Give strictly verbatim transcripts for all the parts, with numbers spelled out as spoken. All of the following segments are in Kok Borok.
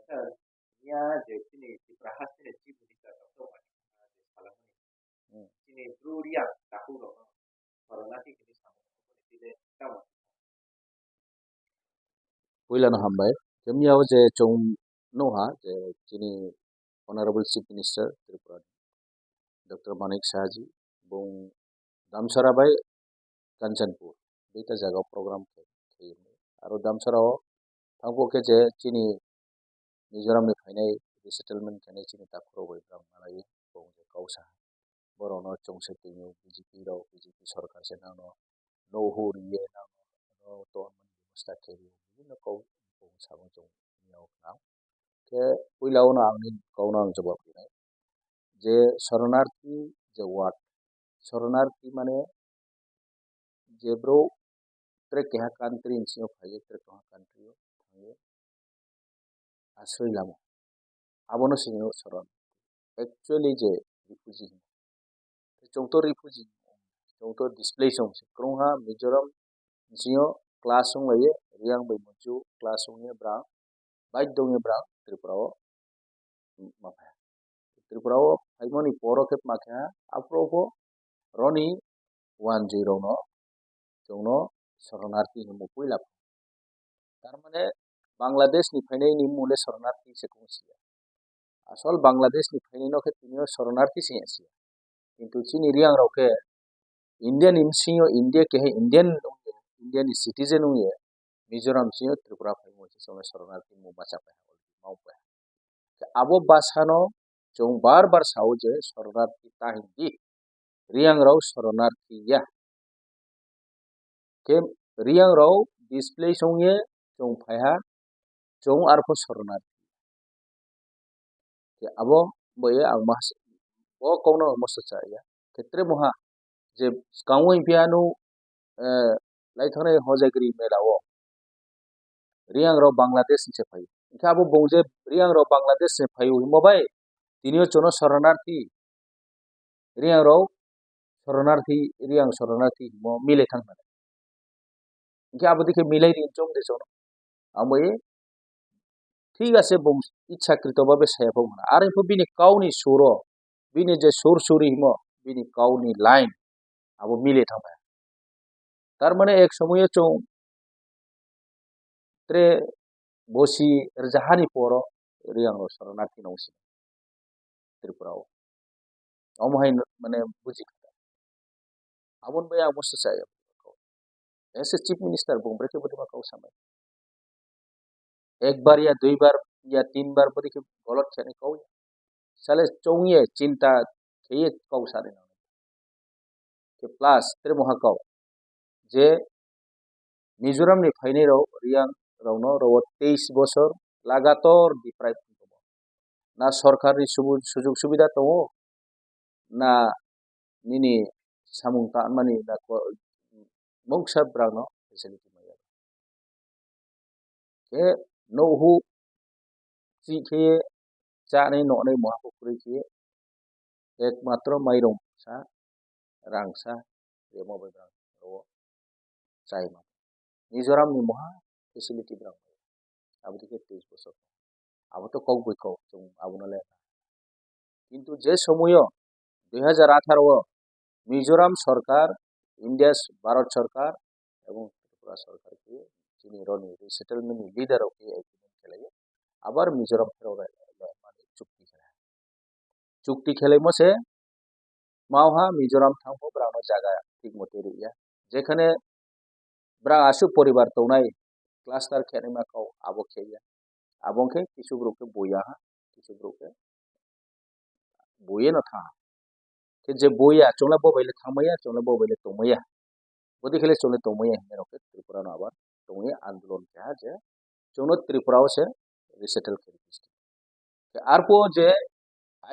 Minister, ya je chini Tripura hasteni Chief Minister Doctor Manik Saha je salamani, Hmm. chini Bru Reang takhuk rokno Corona twi kini samung tide tamo. Puilano hambai. Kemiyao je chwng nukha je chini Honorable Chief Minister Tripura Doctor Manik Saha ji, bung Damsara bai Kanchanpur, duita jaga o program khe, khe. Aro Damsara o thangbo khe je chini Mizoram ni phainai resettlement khainai chini takhuk rok bai bwrang malai bung je kau saha. Borok no chwng se twi B J P rok, B J P sorkar se nang no, no hur ye nang no, no ton mani bwbwsta khe rw, bibinno kok bung samung chwng niyao khna. Khe puila o no ang ni kok no ang jawab rinai. Je soronarthi je word, soronarthi mane je bro tre keha country ni singo phaiye, tre keha country o thangye asroi lama. Abono sini soron. Actually je refugee hino. Chwng to refugee, chwng to displaced wng se. Kwrwngha Mizoram ni singo clash wng laiye, Reang bai Monchu clash wngye bwrang, baidya wngye bwrang Tripura o ma phai. Tripura o phaimani poro khe ma khe ha, aphuru bo roni wanjwi rokno chwngno soronarthi hinwi puila. Tar mane Bangladesh ni phainai ni mung le soronarthi se kung siya. Asol Bangladesh ni phainai no khe tini o soronarthi se ya siya. Kintu chini Reang rok khe India ni bisingo India kehe Indian, India ni citizen wngye Mizoram bisingo Tripura phaimung se chwngno soronarthi mung bacha pai ha, mau pai ha. Abo bwsano chwng bar bar sao je soronarthi ta hindi, Reang rok soronarthi ya. Khe Reang rok displaced wngye chwng phaiha, chwng arpho soronarthi. Khe abo boye ang mas-, bo kokno ang moso cha ya. Khe tre moha je skang wng phiya no, eh, lai thangnai Hojagiri mela o Reang rok Bangladesh ni se phai. Hingkhe abo bung je Reang rok Bangladesh ni phai himo bai, tini o chwngno soronarthi, Reang rok soronarthi, Reang soronarthi himo milai thang nai. Hingkhe abo dikhe milai ri chong de chong. Amo e thik ase bung ichhakrito babe saya phok hwnna. Are pho bini kauni suro, bini je sur suri himo, bini kauni line abo milai thang nai. Tar mane ek somoyo chwng tre bosi rwjahani poro Reang rok soronarthi nong si Tripura o. Omo hai mane buji kha. Aboni bai ang moso chaya. As a chief minister bung brekhe bwtwi ma kok samai. Ekbar ya duibar ya tinbar bwtwi khe golot khe kok ya. Sale chongye chinta kheye kok sani nang. Khe plus tre moha kok je Mizoram ni phainai rok Reang rokno rok teis bosor lagator deprive wng tongo. Na sorkar ni subu-, sujug subida tongo, na nini samung tanmani na ko-, mungsa bwrang no facility maya. Khe nouhuk chi khe chanai nonai moha kwrwi khe ekmatro mairung sa, rang sa, remo bai bwrang ro chai ma. Mizoram ni moha facility bwrang bai. Abo dikhe teis bosor. Abo to kok bai kok, chwng abono le. Kintu je somoyo dui hajar atharo o Mizoram sorkar, India s-, Bharat sorkar ebong Tripura sorkar khe chini roni resettlement ni leader rok khe agreement khe lai abar Mizoram phero lai mani chukti khe lai. Chukti khe lai mo se maoha Mizoram thang pho bwrang no jaga thik mote ri ya. Jekhane bwrang aswk poribar tongnai cluster khe naima kok abo khe ya. Abo khe kisu borok khe buya ha, kisu borok khe buye no tha. Khe je buya chwngla bo bai le thangmaya, chwngla bo bai le tongmaya. Bodi khe le chwngla tongmaya hinwi rok khe Tripura no abar tongwi andolon khe ha je chwngno Tripura o se resettle khe. Khe arphuh je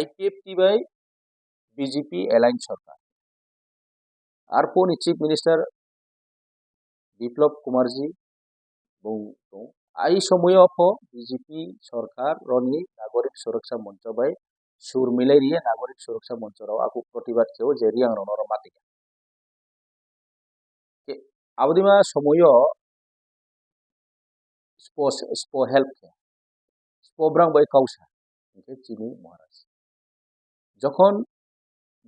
I P F T bai B J P alliance sorkar. Arphuh ni Chief Minister Biplab Kumar ji bung tong. Ai somoyo pho B J P sorkar roni Nagorik Suraksha Moncho bai sur milai riya Nagorik Suraksha Moncho rok aku protibad kheo je Reang rok no mati. Ke abodima somoyo spo, spo help khe. bo brang bai kau sa, hwnkhe chini Maharaj. Jokhon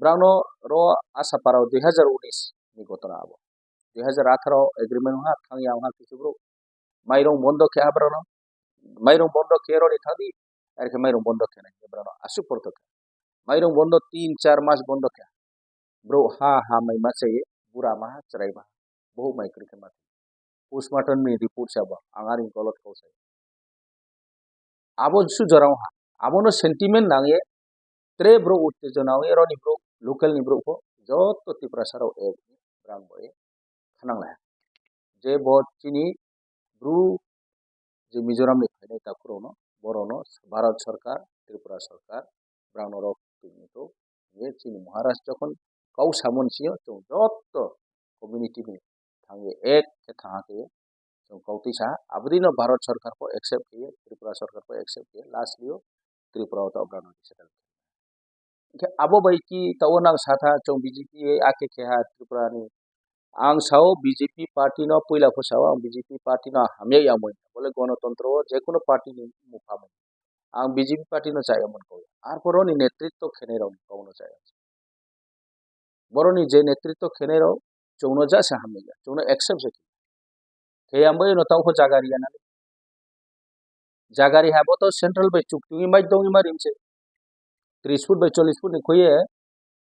brangno ro Asapara o dui hazar unis ni gotona abo, dui hazar atharo agreement wngkha, thangya wngkha kisu borok. Mairung bondo khe abrano, mairung bondo khe roni thangdi, ar khe mairung bondo khe nai brano aswk porto khe. Mairung bondo tin char mas bondo khe. Bro ha ha mai ma chai, bura ma ha chwrai ma ha. Bohuk mai kwrwi khe ma. Postmortem ni report se abo, ang ari golot kau sai. Abo su jorao ha. Abono sentiment nangye, tre bro uttejona ongye, roni bro, local ni bro ko, joto Tiprasa rok ek, brang bo e, khanang lai. Je bo chini bru je Mizoram ni phainai takhurokno, borokno Bharat Sarkar, Tripura Sarkar, brangno rok twi wngtho. Hingkhe chini Maharaj jokhon kau samani sio chwng joto community ni thangwi ek khe thangha khe chwng kau twi saha. Abodino Bharat Sarkar bo accept khe, Tripura Sarkar bo accept khe, lastly o Tripura o tabuk brangno resettle khe. Hingkhe abo bai ki tao nang satha chwng B J P a khe keha Tripura ni. Ang sao B J P party no puila pho sao ang B J P party no hamya yamwi. Bole gonotontro o jekunu party ni mupha mani. Ang B J P party no chaya man kau. Arpor oni netritwo khenai rok ni kau no chaya. Boroni je netritwo khenai rok chwngno jasa hamya. Chwngno accept se. Khe ang bai no tao pho jaga riya nani. Jaga riha bo to central bai chuk twi mai dongwi ma rim se. Tris foot bai chollis foot ni khuye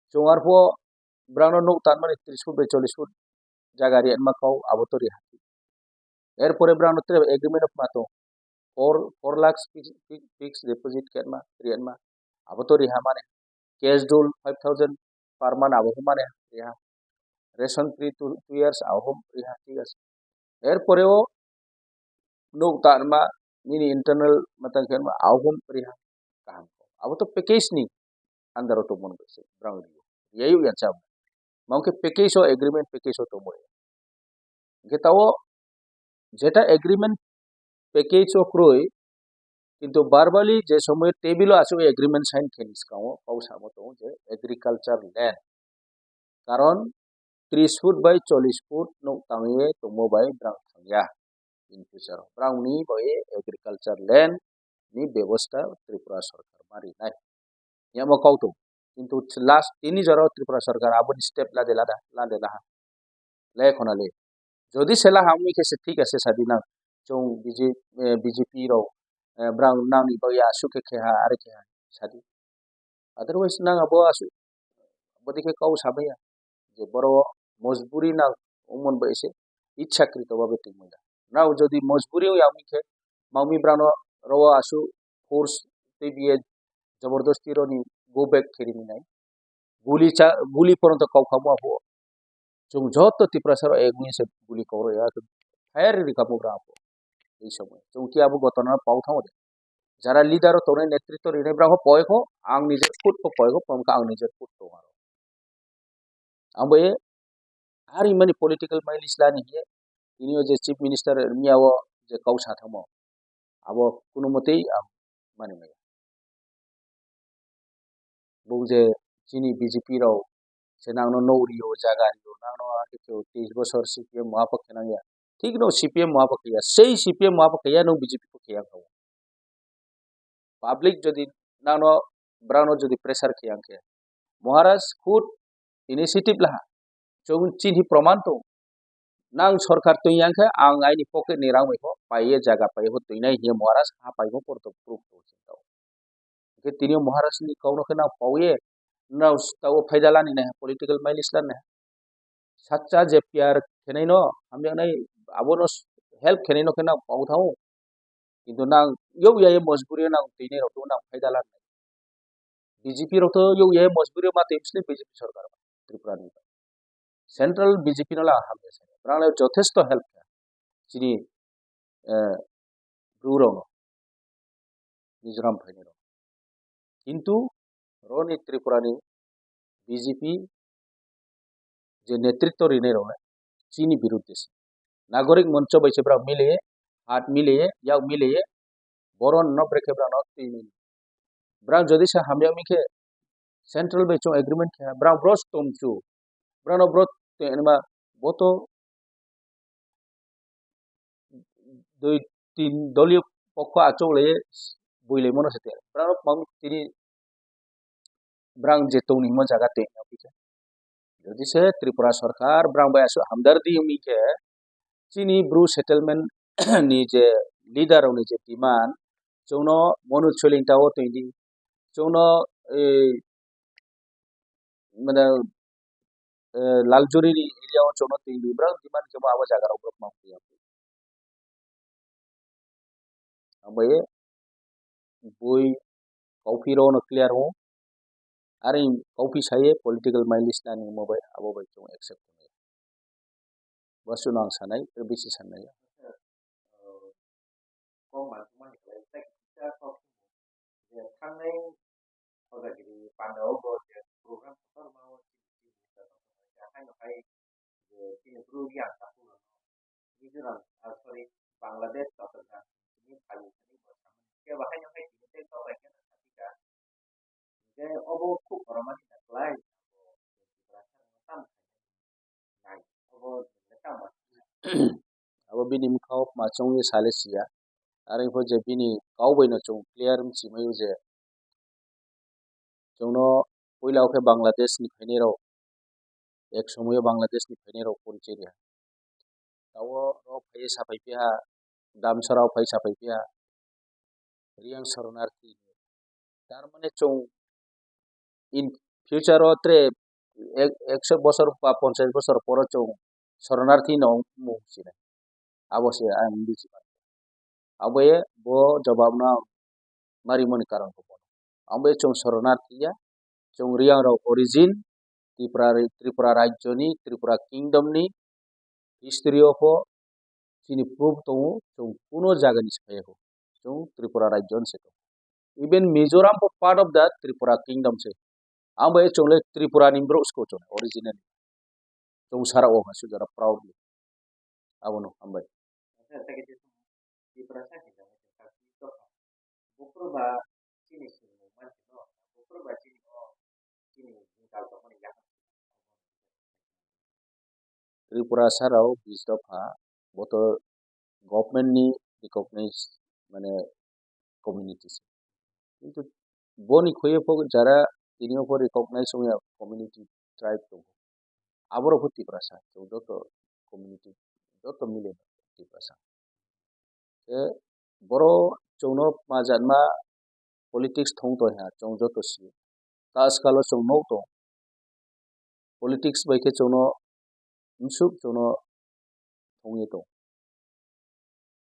chwng arpho brangno nuk tanmani tris foot bai chollis foot jaga riya ma kau abo to riha. Erpore brangno tre agreement of mato four, four lakhs fix, fix, fixed deposit khe ma riya ma abo to riha mane. Cash dole five thousand per month abo hum mane riha. Ration free two, two years abo hum riha, thik ase. Erpore o nuk tanma nini internal matang khe ma abo hum riha kaham. Abo to package ni under o tongmani bai se brang riyo. Riyayu ya cham. Mangke package o agreement package o tongmani. Hingkhe tao jeta agreement package o kwrwi, kintu verbally je somoy table o aswk agreement sign khe ni swkango kau samo tongo je agriculture land. Karon tris foot bai chollis foot nuk tangwi tongmo bai brang thangya. In future o brang ni bai agriculture land ni bebosta Tripura Sarkar ma rinai. Yamo kau tong. Kintu last tini jora Tripura Sarkar aboni step lade lada, lade laha. Le khona le. Jodi sela hamwi khe se thik ase sadi nang. Chwng B J, eh, B J P rok, eh, brang nangni bagwi aswk khe kheha, are kheha sadi. Otherwise nang abo aswk, bodi khe kau sabaiya. Je boro mojburi nang umon bai se ichhakrito babe tongmaya. Nang jodi mojburi wngya wngkhe, mangmi brano rogo aswk force tei biye jabardasti roni go back khe rini nai. Guli cha, guli pono to kau khamu abo. Chwng joto Tiprasa rok ek wngwi se guli kok rw ya. Fire riri khamu bra abo. Ei somoi. Chwng ki abo gotona pau thango de. Jara leader o tongnai netritwo rinai bra pho poi kho, ang nijer foot pho poi kho, pamkha ang nijer foot tongo aro. Ang bo e, ari mani political mileage lani hiye, tini o je chief minister miya o je kau sa thamo, abo kuno motei ang mani maya. Bung je chini B J P rok se nangno nok rio, jaga rio, nangno akhe khe teis bosor C P M muaphak khe nangya. Thik no C P M muaphak khe ya, sei C P M muaphak khe ya, nwng B J P khe ya kho. Public jodi nangno, brano jodi pressure khe yang khe, Maharaj khud initiative laha. Chwng chini proman tong. Nang sorkar twi yang khe ang aini pocket ni rang bai kho paiye, jaga paiye kho twinai hiye Maharaj ha pai kho porto proof tong. Hingkhe tini o Maharaj ni kok no khe nang pauye, nang tao phaida lani nai, political mileage lani nai. Sacha je P R khenai no hamya nai, abono help khenai no khe nang pau thao. Kintu nang yok ya mojburi nang tini rok nang phaida lani nai. B J P rok to yok ya mojburi ma twi sini B J P sorkar Tripura ni. Central B J P no la hamya se. Brang le jothesto help kha. Chini, eh, bru rok no. Mizoram phainai rok. Kintu roni Tripura ni B J P je netritwo rinai rok chini birudde se. Nagorik moncho bai se brang mile, hat mile, yak mile, boron no brekhe brang no twi mile. Brang jodi se hamya mi khe central bai chwng agreement khe brang bros tomchu. Brang no bros twi anima boto dui tin doliyo pokho achuk lai builaimano se te. Brang rok mang tini brang je tongni himo jaga te. Jodi se Tripura sarkar brang bai aswk hamdar di wngwi khe chini Bru settlement ni je leader rokni je demand chwngno Manoj Soilingta o twi di chwngno eh, mane eh, Laljuri ni area o chwngno twi di brang demand khe bo abo jaga rok borok ma twi. Abo ye bui kauphi rok no clear o. Are kauphi saye political mileage nani mo bai abo bai chwng accept khlai. Bo suno ang sanai, bisi sanai. Kok man kok man khlai tak kita kok je thangnai Khojagiri panda o bo je program kotor ma o chini chini haino hai je chini bru yang tapu Mizoram, ah, sorry, Bangladesh chottogram chini phalu chini bo samani. Khe bo haino hai chini tei tok bai khe na thapika. Hingke obo khub boromani na klai. Nai, obo tamo. Abo bini mokha o ma chongwi sale siya. Are pho je bini kau bai no chwng clear wng si mai o je chwngno puila o khe Bangladesh ni phainai rok, ek somoyo Bangladesh ni phainai rok porichoi riya. Tao rok phai sapai phiya, Damsara o phai sapai phiya, Riyang Saronarthi. Tar mane chwng in future o tre ek, ekso bosor ba ponchash bosor poro chwng Saronarthi no mung sinai. Abo se ang bisi man. Abo ye bo jawab no marimani karon ko bono. Abo ye chwng Saronarthi ya, chwng Riyang rok origin, Tripura, Tripura rajyo ni, Tripura kingdom ni history o pho chini proof tongo, chwng kuno jaga ni se phaiya kho. Chwng Tripura rajyo ni se tongo. Even Mizoram pho part of the Tripura kingdom se. Ang bai chwng le Tripura ni borok se kho chwng originally. Chwng sara o ha sujara proudly. Abono hambai. Buphuru ba chini swngmung mansi no, buphuru ba chini o, chini jwngkal tongmani yakarwi. Tripura sarao bis dopha boto government ni recognize mane community se. Kintu boni khuye pho jara tini o pho recognize wngya community tribe tongo. Aborok pho Tiprasa, chwng joto community, joto mile Tiprasa. Khe borok chwngno ma jatma politics thwng tongya, chwng joto sio. Ta swkalo chwng nuk tong. Politics bai khe chwngno msuk chwngno thwngwi tong.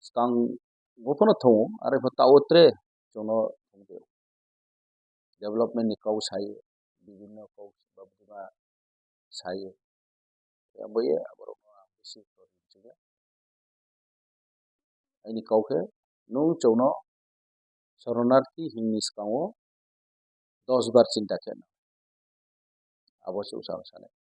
Swkang bo phano thwngo, are pho ta o tre chwngno thwngwi tong. Development ni kok sai, bibinno kok babdima sai. Abo ye aborok no ang bisi kok. Aini kok khe nwng chwngno Saronarthi himni swkango dos bar chinta khe abo se usa usa nai.